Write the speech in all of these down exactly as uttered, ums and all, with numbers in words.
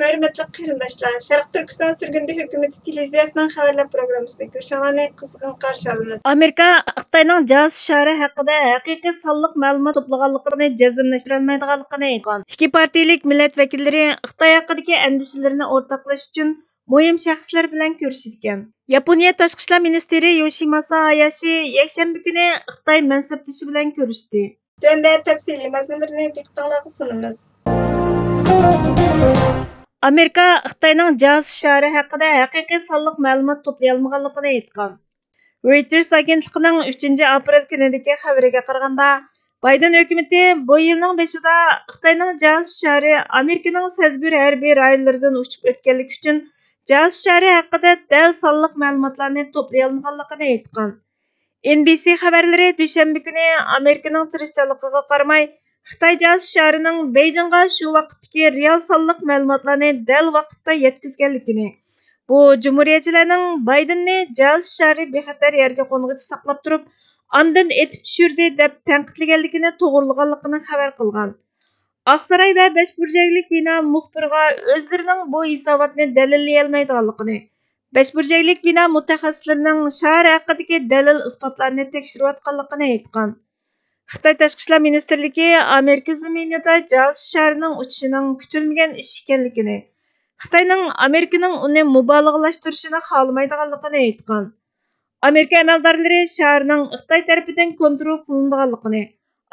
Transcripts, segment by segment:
ھۆرمەتلىك قېرىنداشلار، شەرقىي تۈركىستان سۈرگۈندە ھۆكۈمىتى تېلېۋىزىيەسىنىڭ خەۋەرلەر پروگراممىسىدا كۆرۈشۈڭلارنى قىزغىن قارشى ئالىمىز. ئامېرىكا خىتاينىڭ جاسۇس شارى ھەققىدە ھەقىقىي سانلىق مەلۇمات توپلىغانلىقىنى جەزملەشتۈرەلمەيدىغانلىقىنى ئېيتقان. ئىككى پارتىيىلىك مىللەت ۋەكىللىرى خىتاي ھەققىدىكى ئەندىشىلىرىنى ئورتاقلىشىش ئۈچۈن مۇھىم شەخسلەر بىلەن كۆرۈشىدىكەن. ياپونىيە تاشقى ئىشلار مىنىستىرى يوشىماسا ھاياشى يەكشەنبە كۈنى خىتاي مەنسەپدىشى بىلەن كۆرۈشتى. تۆۋەندە تەپسىلىي مەزمۇنلىرىنى دىققىتىڭلارغا سۇنىمىز. ئامېرىكا خىتاينىڭ جاسۇس شارى ھەققىدە ھەقىقىي سانلىق مەلۇمات توپلىيالمىغانلىقىنى ئېيتقان. رويتېرس ئاگېنتلىقىنىڭ ئۈچىنچى ئاپرېل كۈنىدىكى خەۋىرىگە قارىغاندا، بايدېن ھۆكۈمىتى بۇ يىلنىڭ بېشىدا خىتاينىڭ جاسۇس شارى ئامېرىكىنىڭ سەزگۈر ھەربىي رايونلىرىدىن ئۇچۇپ ئۆتكەنلىكى ئۈچۈن جاسۇس شارى ھەققىدە دەل سانلىق مەلۇماتلارنى توپلىيالمىغانلىقىنى ئېيتقان. ئېن بى سى خەۋەرلىرى دۈشەنبە كۈنى ئامېرىكىنىڭ تىرىشچانلىقىغا قارىماي، خىتاي جاسۇس شارىنىڭ بېيجىڭغا شۇ ۋاقىتتىكى رېئال سانلىق مەلۇماتلارنى دەل ۋاقىتتا يەتكۈزگەنلىكىنى، بۇ جۇمھۇرىيەتچىلەرنىڭ بايدېننى جاسۇس شارى بىخەتەر يەرگە قونغۇچە ساقلاپ تۇرۇپ، ئاندىن ئېتىپ چۈشۈردى دەپ تەنقىدلىگەنلىكىنى توغرىلىغانلىقىنى خەۋەر قىلغان. ئاقساراي ۋە بەش بۇرجەكلىك بىنا مۇخبىرغا ئۆزلىرىنىڭ بۇ ھېساباتنى دەلىللىيەلمەيدىغانلىقىنى، بەش بۇرجەكلىك بىنا مۇتەخەسسىسلىرىنىڭ شار ھەققىدىكى دەلىل-ئىسپاتلارنى تەكشۈرۈۋاتقانلىقىنى ئېيتقان. خىتاي تاشقى ئىشلار مىنىستىرلىكى ئامېرىكا زېمىنىدا جاسۇس شارىنىڭ ئۇچۇشىنىڭ كۈتۈلمىگەن ئىش ئىكەنلىكىنى، خىتاينىڭ ئامېرىكىنىڭ ئۇنى مۇبالىغىلاشتۇرۇشىنى خالىمايدىغانلىقىنى ئېيتقان. ئامېرىكا ئەمەلدارلىرى شارنىڭ خىتاي تەرىپىدىن كونترول قىلىنىدىغانلىقىنى،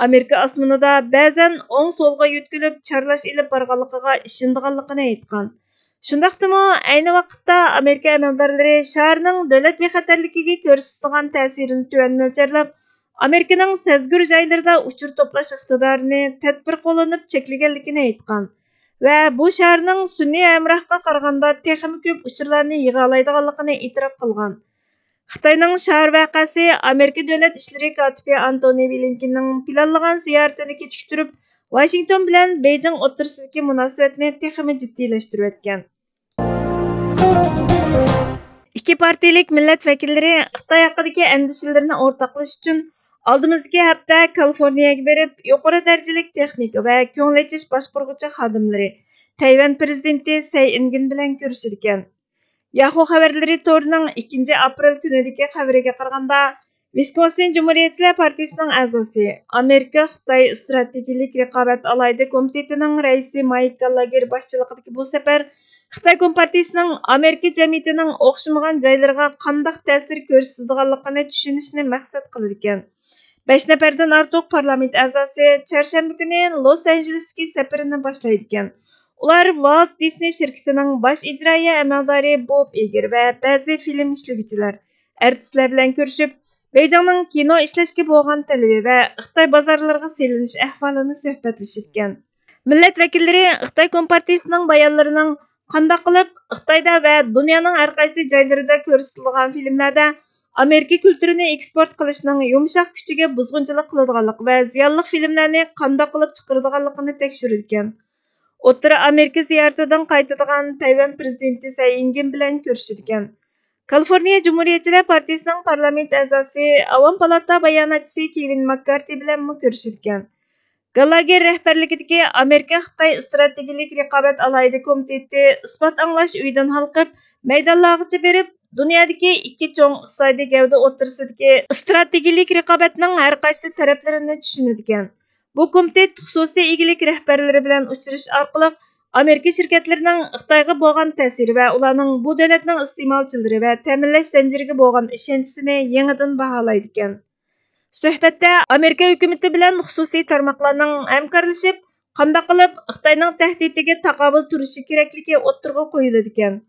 ئامېرىكا ئاسمىنىدا بەزەن ئوڭ-سولغا يۆتكىلىپ چارلاش ئېلىپ بارغانلىقىغا ئىشىنىدىغانلىقىنى ئېيتقان. شۇنداقتىمۇ ئەينى ۋاقىتتا ئامېرىكا ئەمەلدارلىرى شارنىڭ دۆلەت بىخەتەرلىكىگە كۆرسىتىدىغان تەسىرىنى تۆۋەن مۆلچەرلەپ، ئامېرىكىنىڭ سەزگۈر جايلىرىدا ئۇچۇر توپلاش ئىقتىدارىنى تەدبىر قوللىنىپ چەكلىگەنلىكىنى ئېيتقان ۋە بۇ شارنىڭ سۈنئىي ھەمراھقا قارىغاندا تېخىمۇ كۆپ ئۇچۇرلارنى يىغالايدىغانلىقىنى ئېتىراپ قىلغان. خىتاينىڭ شار ۋەقەسى ئامېرىكا دۆلەت ئىشلىرى كاتىپى ئانتونى بلىنكېننىڭ پىلانلىغان زىيارىتىنى كېچىكتۈرۈپ، ۋاشىنگتون بىلەن بېيجىڭ ئوتتۇرىسىدىكى مۇناسىۋەتنى تېخىمۇ جىددىيلەشتۈرۈۋەتكەن. ئىككى پارتىيىلىك مىللەت ۋەكىللىرى خىتاي ھەققىدىكى ئەندىشىلىرىنى ئورتاقلىشىش ئۈچۈن ئالدىمىزدىكى ھەپتە كالىفورنىيەگە بېرىپ، يۇقىرى دەرىجىلىك تېخنىك ۋە كۆڭۈل ئېچىش باشقۇرغۇچى خادىملىرى، تەيۋەن پىرېزىدېنتى سەي ئىنگىن بىلەن كۆرۈشىدىكەن. ياخۇ خەۋەرلىرى تورىنىڭ ئىككىنچى ئاپرېل كۈنىدىكى خەۋىرىگە قارىغاندا، ۋىسكونسىن جۇمھۇرىيەتچىلەر پارتىيىسىنىڭ ئەزاسى، ئامېرىكا خىتاي ئىستراتېگىيىلىك رىقابەت ئالاھىدە كومىتېتىنىڭ رەئىسى مايك گاللاگېر باشچىلىقىدىكى بۇ سەپەر خىتاي كومپارتىيىسىنىڭ ئامېرىكا جەمئىيىتىنىڭ ئوخشىمىغان جايلىرىغا قانداق تەسىر كۆرسىتىدىغانلىقىنى چۈشىنىشنى مەقسەت قىلىدىكەن. بەش نەپەردىن ئارتۇق پارلامېنت ئەزاسى چارشەنبە كۈنى لوس ئانژېلېستىكى سەپىرىنى باشلايدىكەن. ئۇلار ۋالت دىسنېي شىركىتىنىڭ باش ئىجرائىيە ئەمەلدارى بوب ئىگېر ۋە بەزى فىلىم ئىشلىگۈچىلەر، ئارتىسلار بىلەن كۆرۈشۈپ، بېيجىڭنىڭ كىنو ئىشلەشكە بولغان تەلىپى ۋە خىتاي بازارلىرىغا سېلىنىش ئەھۋالىنى سۆھبەتلىشىدىكەن. مىللەت ۋەكىللىرى خىتاي كومپارتىيىسىنىڭ بايانلىرىنىڭ قانداق قىلىپ خىتايدا ۋە دۇنيانىڭ ھەر قايسى جايلىرىدا كۆرسىتىلىدىغان فىلىملەردە ئامېرىكا كۈلتۈرىنى ئېكسپورت قىلىشنىڭ يۇمشاق كۈچىگە بۇزغۇنچىلىق قىلىدىغانلىقى ۋە زىيانلىق فىلىملەرنى قانداق قىلىپ چىقىرىدىغانلىقىنى تەكشۈرىدىكەن. ئوتتۇرا ئامېرىكا زىيارىتىدىن قايتىدىغان تەيۋەن پىرېزىدېنتى سەي ئىنگىن بىلەن كۆرۈشىدىكەن. كالىفورنىيە جۇمھۇرىيەتچىلەر پارتىيىسىنىڭ پارلامېنت ئەزاسى، ئاۋام پالاتا باياناتچىسى كېۋىن ماككارتى بىلەنمۇ كۆرۈشىدىكەن. گالاگېر رەھبەرلىكىدىكى ئامېرىكا خىتاي ئىستراتېگىيىلىك رىقابەت ئالاھىدە كومىتېتى ئىسپات ئاڭلاش ئۆيىدىن ھالقىپ، مەيدانلارغىچە بېرىپ، دۇنيادىكى ئىككى چوڭ ئىقتىسادىي گەۋدە ئوتتۇرىسىدىكى ئىستراتېگىيىلىك رىقابەتنىڭ ھەر قايسى تەرەپلىرىنى چۈشىنىدىكەن. بۇ كومىتېت خۇسۇسىي ئىگىلىك رەھبەرلىرى بىلەن ئۇچرىشىش ئارقىلىق ئامېرىكا شىركەتلىرىنىڭ خىتايغا بولغان تەسىرى ۋە ئۇلارنىڭ بۇ دۆلەتنىڭ ئىستېمالچىلىرى ۋە تەمىنلەش زەنجىرىگە بولغان ئىشەنچىسىنى يېڭىدىن باھالايدىكەن. سۆھبەتتە ئامېرىكا ھۆكۈمىتى بىلەن خۇسۇسىي تارماقلارنىڭ ھەمكارلىشىپ، قانداق قىلىپ خىتاينىڭ تەھدىتىگە تاقابىل تۇرۇشى كېرەكلىكى ئوتتۇرىغا قويۇلىدىكەن.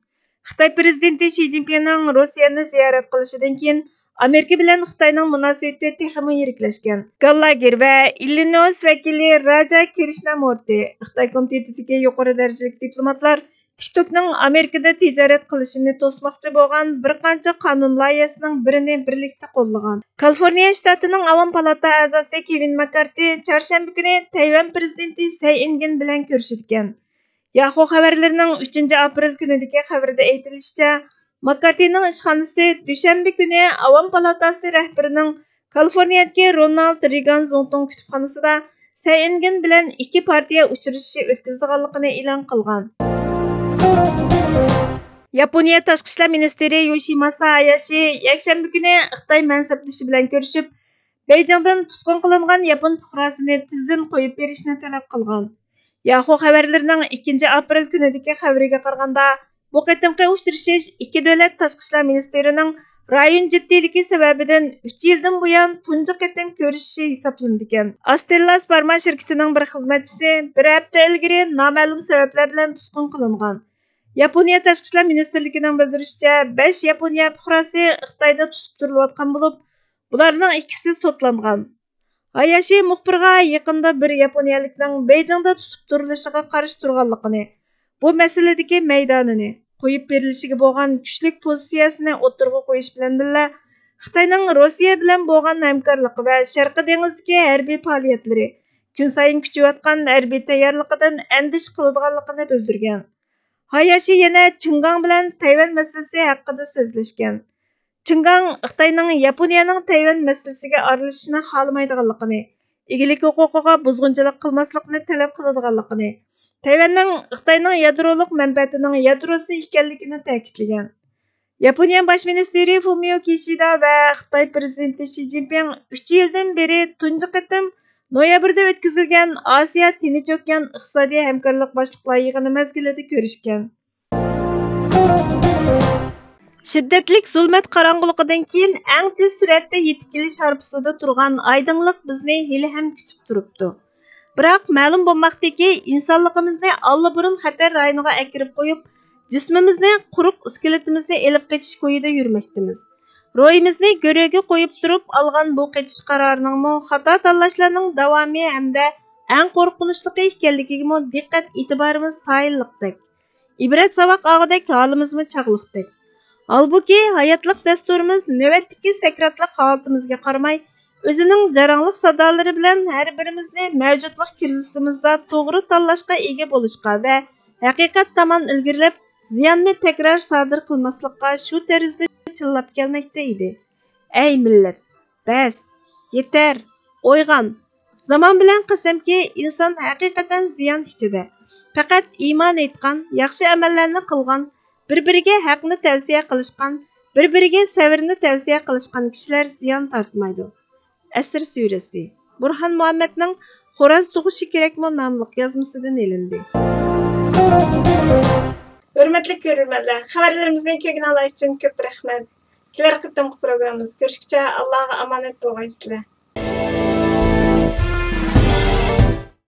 خىتاي پىرېزىدېنتى شى جىنپىڭنىڭ روسىيەنى زىيارەت قىلىشىدىن كېيىن، ئامېرىكا بىلەن خىتاينىڭ مۇناسىۋىتى تېخىمۇ يىرىكلەشكەن. گاللاگېر ۋە ئىللىنويس ۋەكىلى راجا كرىشنامۇرتى، خىتاي كومىتېتىدىكى يۇقىرى دەرىجىلىك دىپلوماتلار تىكتوكنىڭ ئامېرىكىدا تىجارەت قىلىشىنى توسماقچى بولغان بىر قانچە قانۇن لايىھەسىنىڭ بىرىنى بىرلىكتە قوللىغان. كالىفورنىيە شتاتىنىڭ ئاۋام پالاتا ئەزاسى كېۋىن ماككارتى چارشەنبە كۈنى تەيۋەن پىرېزىدېنتى سەي ئىنگىن بىلەن كۆرۈشىدىكەن. ياخۇ خەۋەرلىرىنىڭ ئۈچىنچى ئاپرېل كۈنىدىكى خەۋىرىدە ئېيتىلىشىچە، ماككارتىنىڭ ئىشخانىسى دۈشەنبە كۈنى ئاۋام پالاتاسى رەھبىرىنىڭ كالىفورنىيەدىكى رونالد رېيگان زۇڭتۇڭ كۇتۇپخانىسىدا سەي ئىنگىن بىلەن ئىككى پارتىيە ئۇچرىشىشى ئۆتكۈزىدىغانلىقىنى ئېلان قىلغان. ياپونىيە تاشقى ئىشلار مىنىستىرى يوشىماسا ھاياشى يەكشەنبە كۈنى خىتاي مەنسەپدىشى بىلەن كۆرۈشۈپ، بېيجىڭدىن تۇتقۇن قىلىنغان ياپون پۇقراسىنى تېزدىن قويۇپ بېرىشنى تەلەپ قىلغان. ياخۇ خەۋەرلىرىنىڭ ئىككىنچى ئاپرېل كۈنىدىكى خەۋىرىگە قارىغاندا، بۇ قېتىمقى ئۇچرىشىش ئىككى دۆلەت تاشقى ئىشلار مىنىستىرىنىڭ رايون جىددىيلىكى سەۋەبىدىن ئۈچ يىلدىن بۇيان تۇنجى قېتىم كۆرۈشۈشى ھېسابلىنىدىكەن. ئاستېللاس پارما شىركىتىنىڭ بىر خىزمەتچىسى بىر ھەپتە ئىلگىرى نامەلۇم سەۋەبلەر بىلەن تۇتقۇن قىلىنغان. ياپونىيە تاشقى ئىشلار مىنىستىرلىكىنىڭ بىلدۈرۈشىچە، بەش ياپونىيە پۇقراسى خىتايدا تۇتۇپ تۇرۇلۇۋاتقان بولۇپ، بۇلارنىڭ ئىككىسى سوتلانغان. ھاياشى مۇخبىرغا يېقىندا بىر ياپونىيەلىكنىڭ بېيجىڭدا تۇتۇپ تۇرۇلۇشىغا قارشى تۇرغانلىقىنى، بۇ مەسىلىدىكى مەيدانىنى، قويۇپ بېرىلىشىگە بولغان كۈچلۈك پوزىتسىيەسىنى ئوتتۇرىغا قويۇش بىلەن بىللە، خىتاينىڭ روسىيە بىلەن بولغان ھەمكارلىقى ۋە شەرقىي دېڭىزدىكى ھەربىي پائالىيەتلىرى، كۈنسايىن كۈچىيىۋاتقان ھەربىي تەييارلىقىدىن ئەندىشە قىلىدىغانلىقىنى بىلدۈرگەن. ھاياشى يەنە چىڭگاڭ بىلەن تەيۋەن مەسىلىسى ھەققىدە سۆزلەشكەن. چىڭگاڭ خىتاينىڭ ياپونىيەنىڭ تەيۋەن مەسىلىسىگە ئارىلىشىشىنى خالىمايدىغانلىقىنى، ئىگىلىك ھوقۇقىغا بۇزغۇنچىلىق قىلماسلىقنى تەلەپ قىلىدىغانلىقىنى، تەيۋەننىڭ خىتاينىڭ يادرولۇق مەنپەئەتىنىڭ يادروسى ئىكەنلىكىنى تەكىتلىگەن. ياپونىيە باش مىنىستىرى فۇمىيو كىشىدا ۋە خىتاي پىرېزىدېنتى شى جىنپىڭ ئۈچ يىلدىن بېرى تۇنجى قېتىم نويابىردا ئۆتكۈزۈلگەن ئاسىيا تىنچ ئوكيان ئىقتىسادىي ھەمكارلىق باشلىقلار يىغىنى مەزگىلىدە كۆرۈشكەن. شىددەتلىك زۇلمەت قاراڭغۇلۇقىدىن كېيىن ئەڭ تېز سۈرئەتتە يېتىپ كېلىش ھارپىسىدا تۇرغان ئايدىڭلىق بىزنى ھېلىھەم كۈتۈپ تۇرۇپتۇ. بىراق، مەلۇم بولماقتىكى، ئىنسانلىقىمىزنى ئاللىبۇرۇن خەتەر رايونىغا ئەكىرىپ قويۇپ، جىسمىمىزنى، قۇرۇق ئىسكىلىتىمىزنى ئېلىپ قېچىش كويىدا يۈرمەكتىمىز. روھىمىزنى گۆرۈگە قويۇپ تۇرۇپ ئالغان بۇ قېچىش قارارىنىڭمۇ خاتا تاللاشلارنىڭ داۋامى ھەمدە ئەڭ قورقۇنچلۇقى ئىكەنلىكىگىمۇ دىققەت ئېتىبارىمىز تايىنلىقتەك. ئىبرەت ساۋاق ئالغۇدەك ھالىمىزمۇ چاغلىقتەك. ھالبۇكى، ھاياتلىق دەستۇرىمىز نۆۋەتتىكى سەكراتلىق ھالىتىمىزگە قارىماي، ئۆزىنىڭ جاراڭلىق سادالىرى بىلەن ھەر بىرىمىزنى مەۋجۇتلۇق كىرىزىسىمىزدا توغرا تاللاشقا ئىگە بولۇشقا ۋە ھەقىقەت تامان ئىلگىرىلەپ، زىياننى تەكرار سادىر قىلماسلىققا شۇ تەرزدە چىللاپ كەلمەكتە ئىدى. ئەي مىللەت، بەس! يېتەر! ئويغان! زامان بىلەن قەسەمكى، ئىنسان ھەقىقەتەن زىيان ئىچىدە. پەقەت ئىمان ئېيتقان، ياخشى ئەمەللەرنى قىلغان، بىر-بىرىگە ھەقنى تەۋسىيە قىلىشقان، بىر-بىرىگە سەۋرنى تەۋسىيە قىلىشقان كىشىلەر زىيان تارتمايدۇ. ئەسىر سۈرىسى. بۇرھان مۇھەممەدنىڭ خوراز تۇغۇشى كېرەكمۇ ناملىق يازمىسىدىن ئېلىندى. ھۆرمەتلىك كۆرۈرمەنلەر، خەۋەرلىرىمىزنى كۆرگىنىڭلار ئۈچۈن كۆپ رەھمەت. كېلەر قېتىمقى پروگراممىمىزدا كۆرۈشكىچە، ئاللاغا ئامانەت بولغايسىلەر.